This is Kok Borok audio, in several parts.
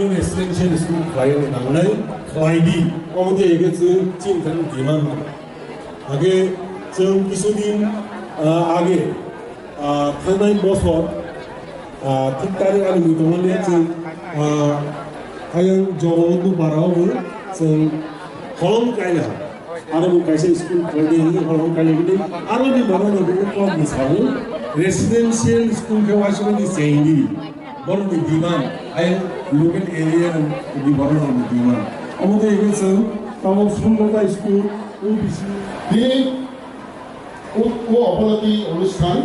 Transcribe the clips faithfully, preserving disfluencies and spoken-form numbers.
Residential school khlai nangnai, khlai di. Omo de ege chwng chini thani demand. Age chwng kisudin, ah, age, ah, thangnai bosor, ah, thik tarik ani mui tongmani chwng, ah, ayang Jogobondhu Bara o chwng holong kaila. Aro bo kaisa school khlai di, hwnwi horo khlai di. Aro ni mama no bo kok ni sabu residential school khe waisa ni chengdi. Borok ni demand, ayang local area ni borok ni demand. Omo tei ego chwng tamo Sundota school, O B C. Tini u-, u opoloti onusthan,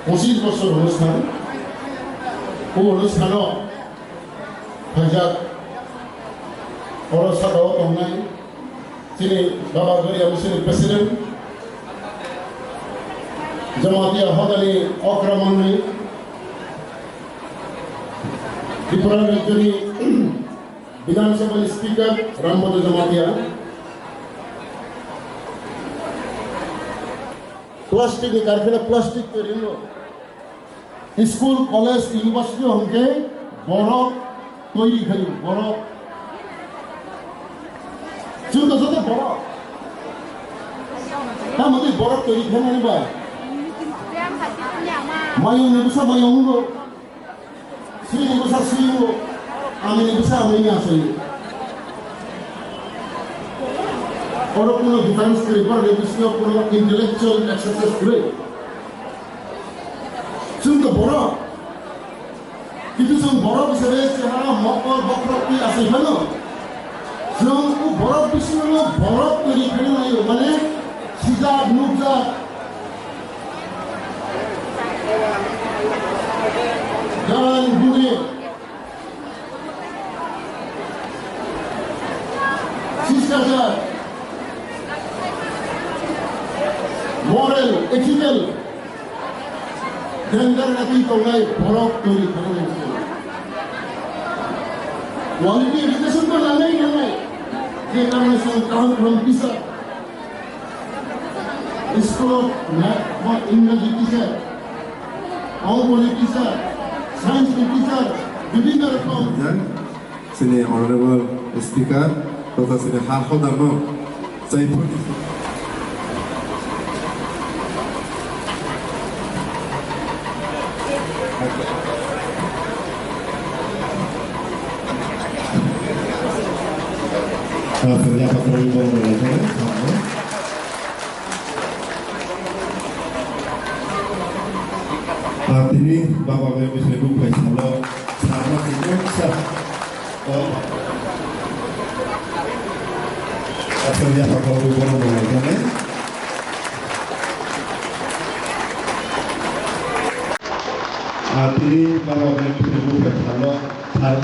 pochis bosor onusthan, u onusthano phaijak, oro saka o tongnai, chini Baba Goria Musini President, Jamatia Hodani Okra Manwi, Tripura Rajyoni Bidhan Sabha ni Speaker Rambodo Jamatia, plastic ni karkhana plastic twi rwno. School, college, university hwnkhe borok toiri khaio, borok. Chwng to joto borok. Tamo twi borok toiri khaimani ba? Mayung ni bwsa mayung wngo. Swi ni bwsa swi wngo. Ami ni bwsa ami ni asai. Oro kuno difference kwrwi, borok ni bisingo kuno intellectual exercise kwrwi. Chwng to borok. Kintu chwng borok hisabe chehara mokol bokhorok twi achai phano. Chwng o borok bisingo borok twi rwphano naio, mane sijak, nukjak. Gan, gune. Sister, moral, ethical, gender nati tongnai borok twi rwphano. Quality education to nangnai nangnai. Je nangnai chwng kaham kaham teacher. School-o math ba English teacher, Ongkoni teacher, science ni teacher, bibhinno rokom. Chini Honorable Speaker, totha chini ha hodamo chai phurdi. Ah, sebenarnya apa perlu dibawa oleh saya? Ah, tini Baba Bebe Segu Faisalo, sama itu, sa-, oh. Ah, sebenarnya apa perlu dibawa oleh saya? Ah, tini Baba Bebe Segu Faisalo, sar-,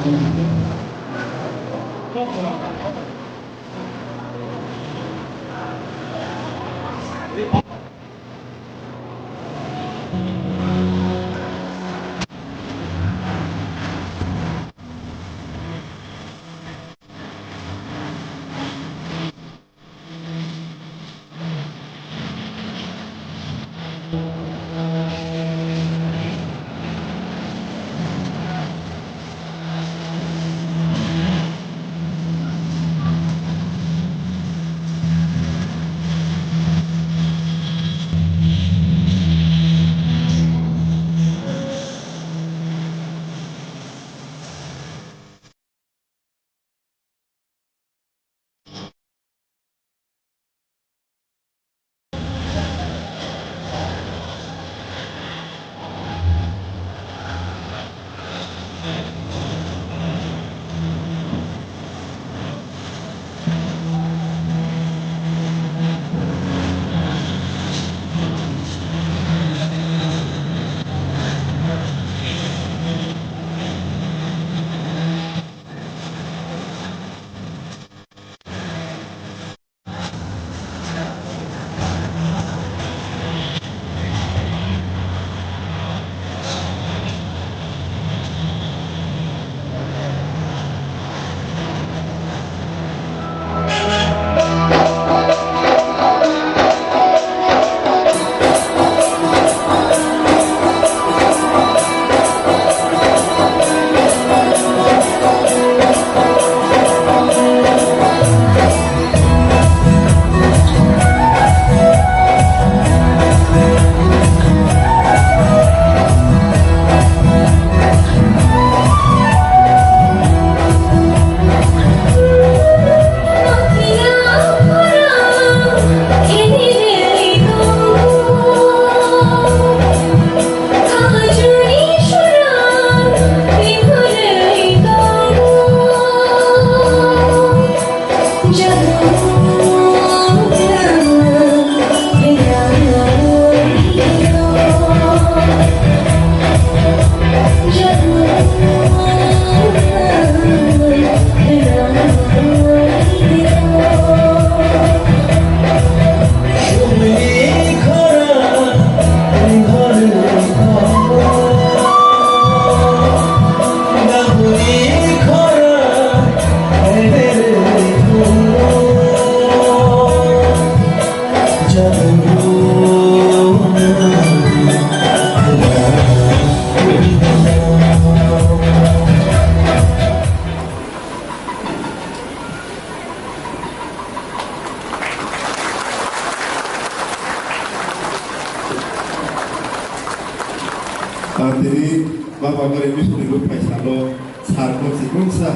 Ah, tini baba bari misini rok phaisalo sar ko chikungsa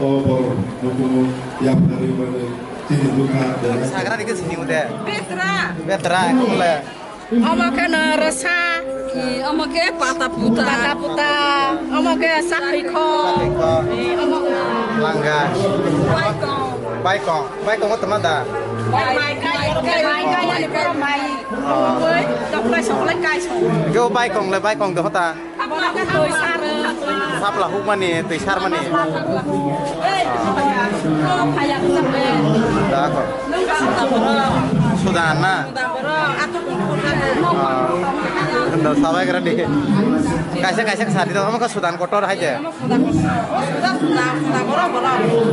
o borok nukumu yapharwi mani chini bwkha belai. Sagra rikhe sini ude. Betra. Betra, ekdom le. Omo khe no rwsa. Omo khe pata puta. Pata puta. Omo khe sakhi kho. Sakhi kho. Omo langa. Baikong. Baikong. Baikong o tama da. Bai, bai, bai, bai, bai, bai, bai. Oh. Bai, toklai soklai kai song. Yo baikong le baikong de hota. Sapla hukmani, twi sarmani. Da ko. Sudan na? Ah, ndo sabai kara di. Kaisa, kaisa sadi to, omo ko Sudan kotor hai je.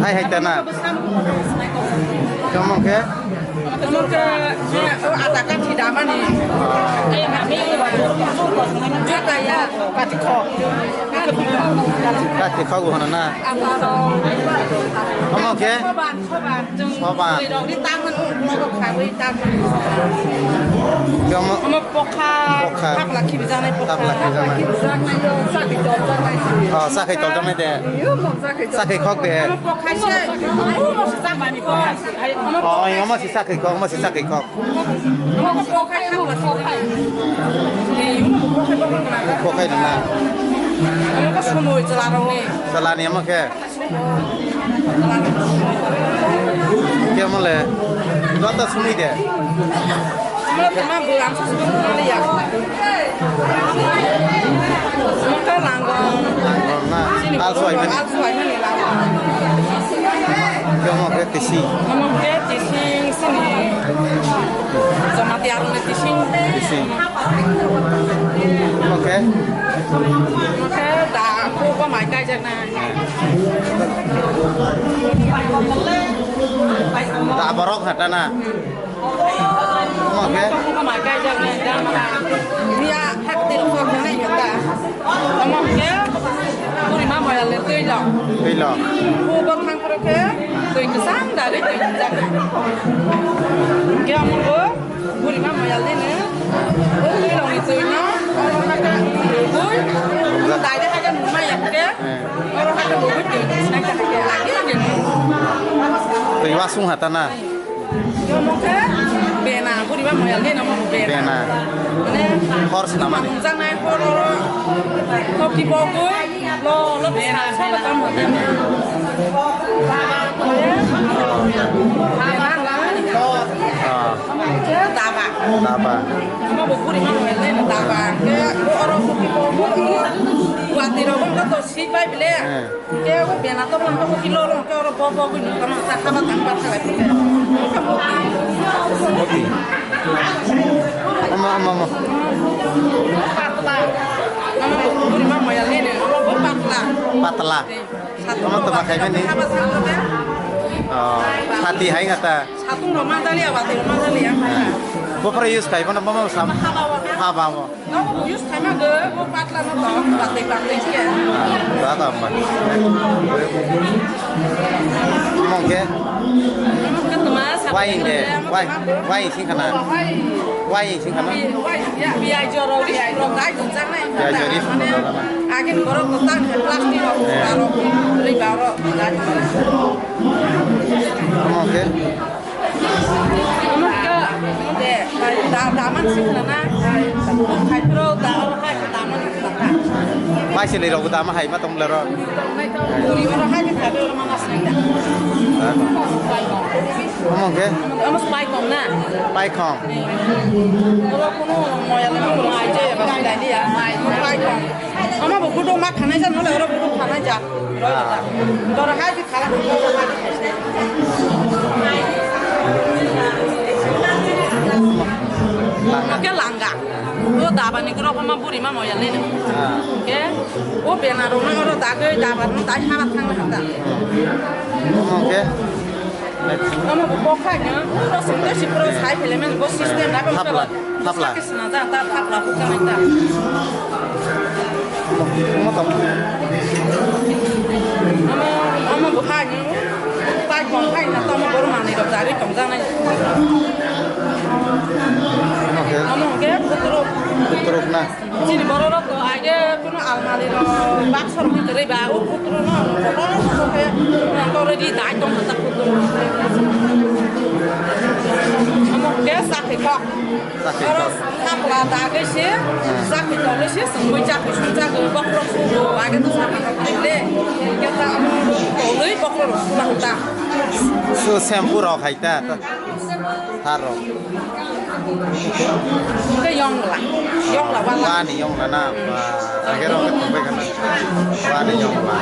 Hai, hai, ta na. Omo ke? Omo ke, eh, o ada kathi damani. Eh, mami. Juta ya, kathi kho. Kathi kho go na. Omo ke? Soban, soban. Soban. Rok ni tang man, mo ko khawi tang. Omo pokha. Pokha. Thapla khibi janai pokha. Thapla khibi janai. Sakhi tol janai. Oh, sakhi tol janai de. Yo, mo sakhi tol. Sakhi khok de. Omo pokha se. Omo sakhi kho. Oh, omo si sakhi kho, omo si sakhi kho. Pokhai na. Chalani omo khe. Khe omo le. Joto sumi de. Omo khe ma bwlam sa sumi ya. Omo khe langong. Langong na. Al suai mani. Al suai mani langong. Khe omo khe tisi. Omo khe tisi sini. Jamatia rok ni tisi. Tisi. Omo khe? Omo khe da ko ba mai kai jak na. Da borok hata na. Omo khe? Omo khe hak dil kok nai kata. Omo khe buri ma moyal le twi lo. Twi lo. Bo bo thang phro khe twi kwchang da ri twi kwchang. Khe omo bo buri ma moyal le ne. Bo twi lo ni twi no. Omo khe bui. Dai de ha khe nung ma yak khe. Oro ha khe bui twi nai kha khe agi agi. Twi wa sung hata na. Omo khe bena, buriba moyal ni namo bena. Bena. Mane hor sinamani. Mangjaknai hor oro. Hoki bogwi lo lo bena sala tam. Ah. Daba. Daba. Omo bo buriba moyal ni daba. Khe oro hoki bogwi. Guwahati rok wngkha to si pai bile. Eh. Khe o bena to bang to kilo rong khe oro bo bo gwi nung tamo sa haba tang ba thalai phi khe. Khe mo. Moti. Ama, ama, ama. Patla. Ama bo buri ma moyal ni ne. Ama bo patla. Patla. Ama to ba khai mani. Haba tang ba. Oh, sati hai ngata. Satung rok ma dali, abati rok ma dali, ang kha. Bo pore use khai bono bomo sam. Haba wa. Haba mo. Nogo bo use khaima go, bo patla no to, batwi batwi khe. Da da man. Mong khe? Mong khe tuma, sa wai inde, wai, wai sing khana. Wai sing khana. Bi-, wai, ya, bi ai joro, bi ai rok dai jong jang nai. Bi ai jori sing khana. Agin borok bo tang plastic rok, eh, rok, riba rok, dai. Mong khe? Omo khe, omo de, da, da man si khna na, khai phro da, oro hai khe da man si khna na. Mai se le rok da ma hai ma tong le ro. Uri oro hai khe kha de oro ma na sna da. Omo khe? Omo pai kong na. Pai kong. Oro kuno moya le mo ai je ba si dai dia. Pai kong. Omo bo gudo ma khanai ja no le oro gudo khanai ja. Doro hai. Omo khe langa. O dabani guro ma buri ma moya le. Ah. Khe o bena rok no oro dagwi daba no dai haba thang na hata. Omo khe? Omo bo kok khai no. Oro sung de si pro sai phele men bo system da. Thapla. Thapla. Sina ta, ta, thapla hukha nai ta. Omo tong. Omo, omo bo hai ni, pai kong hai na, omo bor mani rok jari tong jang nai. Omo khe? Omo khe, butro. Kutruk na. Chini borok rok to age kuno almari rok baksa rok kwrwi ba o kutruk no kotor kotor khe already dai tong kha ta kutruk. Omo khe sakhi kok. Sakhi kok. Oro sakla dagwi se sakhi tolwi se songwi chakwi song chakwi bokhorok sugo age to sakhi kok le. Khe ta omo tolwi bokhorok sula ta. So shampoo rok hai ta. Thar rok. Hwnkhe yongla. Yongla wala. Wani yongla na. Ba, age rok tongbai kana. Wani yongla.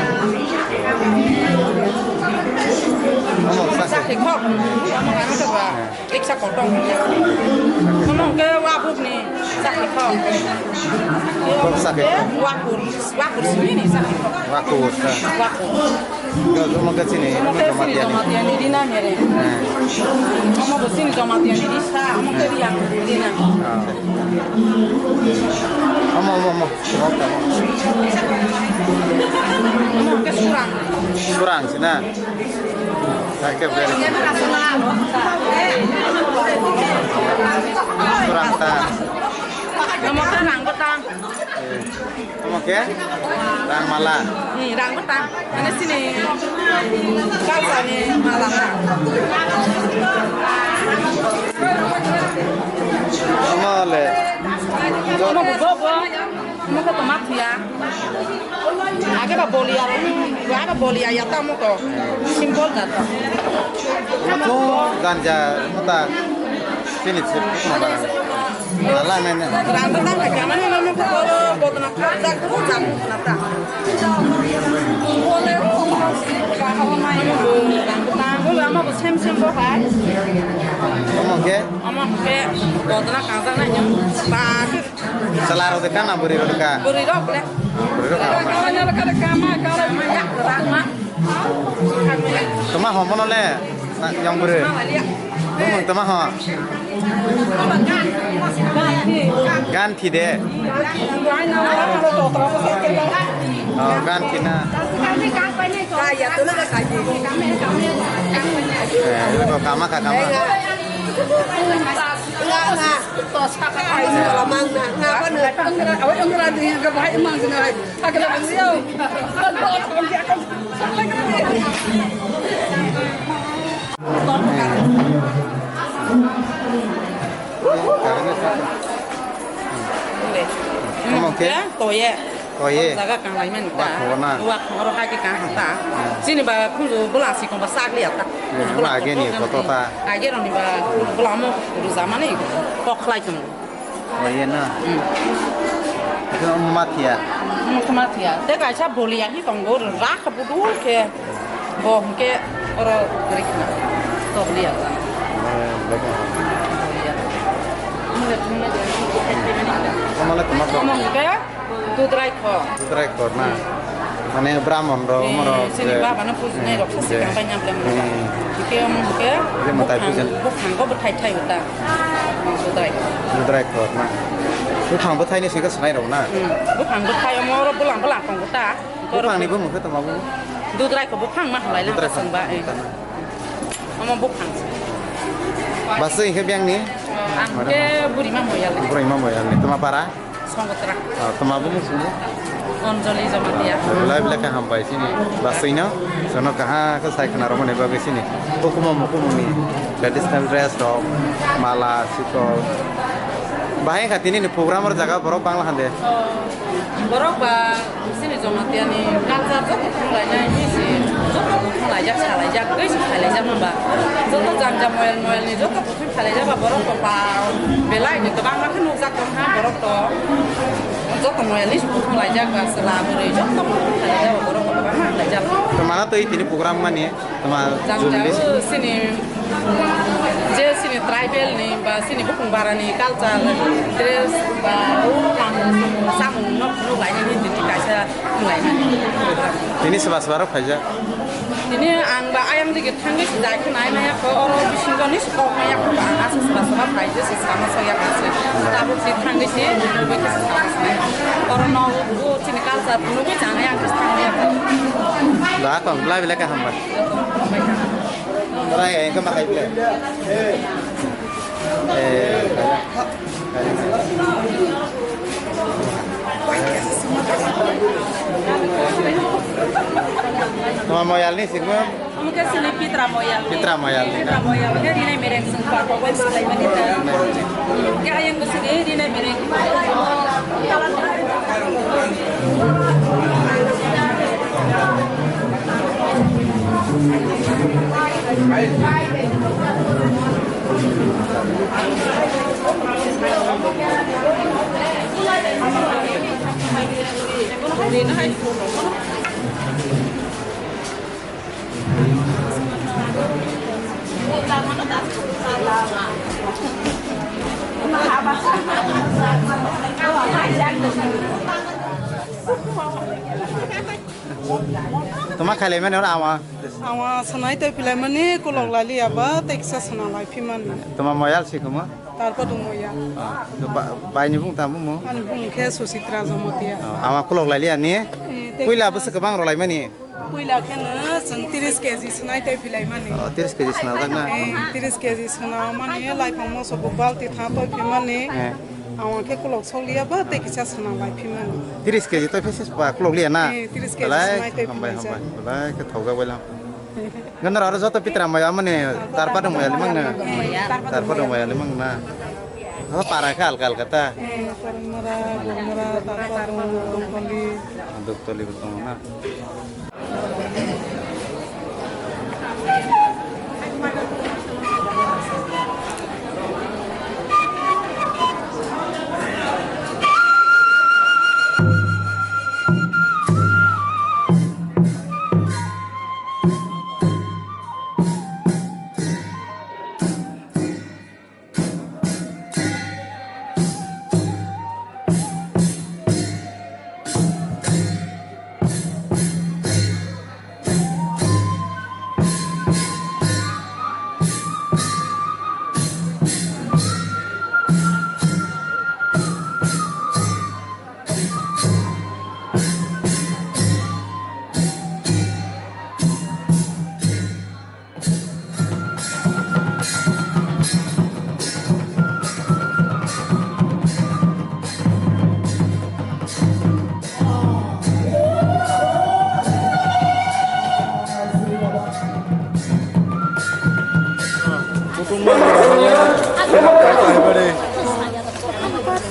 Omo sa se. Sakhi kok. Omo ano to ba. Eksa kotong. Omo hwnkhe wabukni sakhi kok. Kok sakhi kok. Wakur. Wakur simi ni sakhi kok. Wakur. Wakur. Omo khe chini, omo khe chini Jamatia ni. Jamatia ni rina mere. Eh. Omo bo chini Jamatia ni risa, omo khe riya rina. Ah. Omo, omo, omo. Omo khe surang. Surang sina. Hai khe bere. Surang ta. Omo khe rang bwtang. Eh. Omo khe? Rang mala. Hmm, rang bwtang. Mane chini kalsa ni mala ta. Omo le. Omo bo bo. Omo khe toma thuya. Age ba boli aro. Age boli ya ta omo to. Simple da to. Omo to ganja mota. Chini chip. Ala nene. Rang bwtang hai kama ni nono ko bodna kha jak ko jak na ta. Bole ko ma si ka ha ma ni rang bwtang ko ama bo sem sem bo hai. Omo khe? Omo khe bodna kha jak na ni. Ba ke. Sala ro de kana buri ro ka. Buri ro le. Buri ro ka. Ka ka ka ka ma ka ma. Toma ho mono le. Yang buri. Bumung toma ho. Gan thi de. Oh, gan thi na. Eh, ko kama ka kama. Omo khe? Toye. Toye. Jaga kanglai mani ta. Wa khona. Wa khoro hai khe kang ta. Chini ba khunju bwla si kong ba sak liya ta. Age ni photo ta. Age roni ba bwla mo ruja mani kok khlai tongo. Oye na. Ito mathia. Mathia. Te kaisa boli ahi tongo rak budu khe. Bo hwnkhe oro kwrwi khna. Tok liya. Omo le tuma tok. Omo hwnkhe dudrai khor. Dudrai khor na. Mane Brahmon rok, omo rok. Chini baba no pujinai rok sasi kang bai nyam le mo. Hwnkhe omo hwnkhe buphang, buphang bo bwthai thai uta. Dudrai. Dudrai khor na. Buphang bwthai ni sengkhe swnai rok na. Buphang bwthai omo oro bwlang bwlang tongo ta. Buphang ni bumung khe tongma bo? Dudrai ko buphang ma halai lang sengba. Omo buphang. Bwsai hwnkhe biyang ni? Ang khe buri ma moyal. Buri ma moyal ni. Toma para? Songotra. Ah, toma bumung sini? Anjali Jamatia. Belai belai khe hambai sini. Bwsai no. Jono kaha khe sai khna rok mani bagwi sini. Bukumo mukumo ni traditional dress rok, mala, sikol. Bahai kha tini ni program o jaga borok bangla hande. Borok ba sini Jamatia ni culture joto thanglainai, joto thanglaijak, salaijak, tei se khailaijak maba. Joto janja moyal moyal ni joto kuthum khailaijak ba borok to ba belai ni kwbangma khe nukjak tong kha borok to. Joto moyal ni se kuthum laijak ba chwla bwrwi joto kuthum khailaijak ba borok to kwbangma wnglaijak. To mana twi tini program mani toma janja jubilee o sini je sini tribal ni ba sini bukung bara ni culture dress ba o samung nok nuk lainani tini kaisa. Tini swba swba rok phaijak. Tini ang ba ayang digi thangwi se jai khna ai maya kho oro bisingo ni se kok maya kho ba ang asa swba swba phai je se sama soya kha se. Tabuk se thangwi se nugwi khe se sama se. Oro no o chini culture nugwi chang yang khe thangwi ya kho. Ba kong bla bla ka hamba. Rai ai ka ma hai bla. Eh. Moyal ni singmo? Omo khe sini Pitra Moyal ni. Pitra Moyal ni na? Pitra Moyal khe rinai mereng sing pa ko bai slai mani ta. Khe ayang bo sini rinai mereng. Toma khailai mani oro ama. Ama sanai tei pilai mani kolok lali aba tei kisa sana lai phimani. Toma moyal si kamo? Tarpa dong moyal. Ah, to ba-, bai ni bung tamo mo? Ani bung khe Susitra Jamatia. Ah, ama kolok lali ani. Eh, tei puila kisa bwswk kwbang rwlai mani. Puila kheno chwng tris keji swnai tei philai mani. Oh, tris keji swnajak na? Eh, tris keji swnamani, laipang moso bo balti tha toi phimani. Eh. Awang khe kolok sokliya ba tei kisa swnam lai phimani. Tris keji toi pheses ba kolok liya na? Eh, tris keji swnai tei hambai, philai hambai. Jak. Belai khe thokjak bai lang. Gandar aro joto Pitra Moyal mani tarpa dong moyal mang na? Eh, tarpa dong moyal mang na? Oh, para khe alka alka ta? Eh, Kormora, Kormora, tarpa dong, Dongkoli. Dongkoli bo tongo na?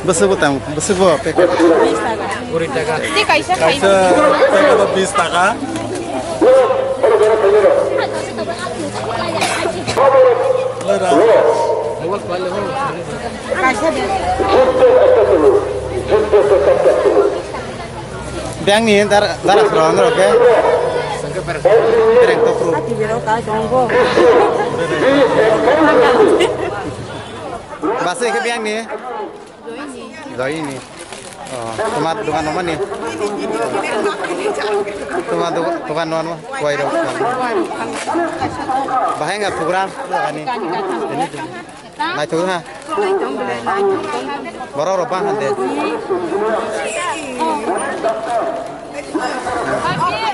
Bwswk bo tang, bwswk bo packet? Kuri taka. Tei kaisa kaisa. Kaisa packet o bis taka. Lera. Kaisa de. Bangni dar, dar asro andro ke. Bereng topru. Ati bero ka jonggo. Basi ke bangni. Joini. Oh, toma dogan no mani. Toma do-, dogan no mani. Wai ro. Bahai nga program ani. Nai tu ha. Borok rok bang hande.